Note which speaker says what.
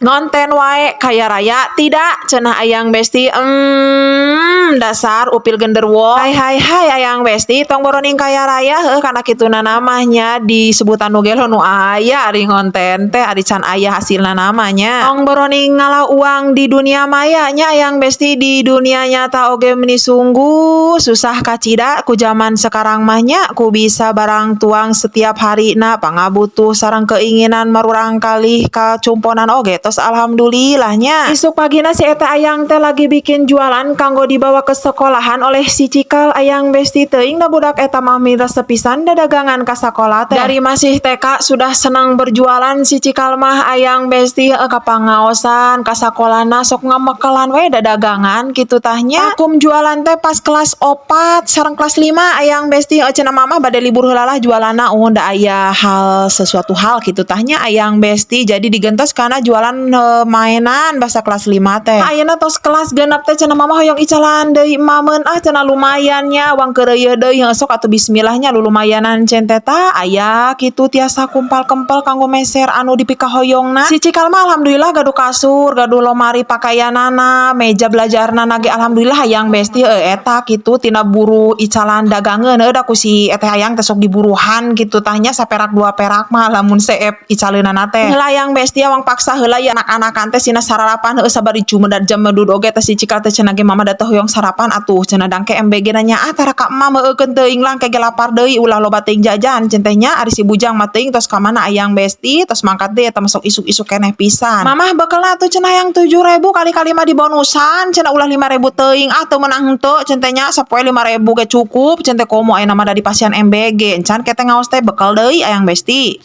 Speaker 1: Ngonten wae kaya raya tidak cenah, Ayang Besti. Dasar upil genderwo. Hai hai hai, Ayang Besti, tong boroning kaya raya heuh, kana kituna namanya disebutan nu gelo nu aya ari ngonten teh, ari can aya hasilna namanya. Tong boroning ngala uang di dunia maya nya, Ayang Besti. Di dunia nyata oge meni sungguh susah kacida ku zaman sekarang mah nya, ku bisa barang tuang setiap hari na pangabutuh sareng keinginan marurang kalih kacumponan oge tos alhamdulillahnya. Isuk pagina si eta Ayang teh lagi bikin jualan kanggo dibawa ke sekolahan oleh si Cikal, Ayang Besti. Teuing da budak eta mah miras pisan dagangan ka sakola teh. Dari masih TK sudah senang berjualan si Cikal mah, Ayang Besti. Kapangaosan ka sakolana sok ngamekelan we dagangan kitu tah nya. Akum jualan teh pas kelas 4 sareng kelas 5, Ayang Besti. Cenah Mamah bade libur heula lah jualanna, da aya hal sesuatu hal kitu tah nya, Ayang Besti. Jadi digentos karena jualan mainan basa kelas 5 teh. Ayeuna tos kelas 6 teh cenah Mama hoyong icalan deui mameun ah cenah, lumayan nya wang keureuyeun deui. Heuh, sok atuh bismillahnya, lulumayanan cen teh tah aya kitu tiasa kumpal kempel kanggo meser anu dipikahoyongna. Si Cikal mah alhamdulillah gaduh kasur, gaduh lomari pakaianana, meja belajarna ge alhamdulillah, Ayang Besti. Eta kitu tina buruh icalan dagangeun. Heuh, da ku si eteh Ayang teh sok diburuhan kitu tah nya, saperak dua perak mah lamun seep icaleunana teh. Heula, Ayang Besti, awang paksa heula ya anak-anakan teh sina sararapan. Heuh, sabari jumedar jam medud oge teh si Cikal teh cenah ge, "Mama da teh hoyong sarapan atuh," cenah. Dangke MBG nanya ah tara ka emak meueukeun teuing lah, ke ge lapar deui, ulah loba teuing jajan cen teh nya. Ari si bujang mah teuing tos ka mana, Ayang Besti, tos mangkat deui eta masuk isuk-isuk keneh pisan. "Mamah bekelna atuh," cenah, "yang 7.000, kali-kali mah dibonusan," cenah, "ulah 5.000 teuing ah, teu meunang henteu," cen teh nya, "sapoe 5.000 ge cukup," cen teh. Komo ayeuna mah da di pasian MBG encan kete ngaos teh bekal deui, Ayang Besti.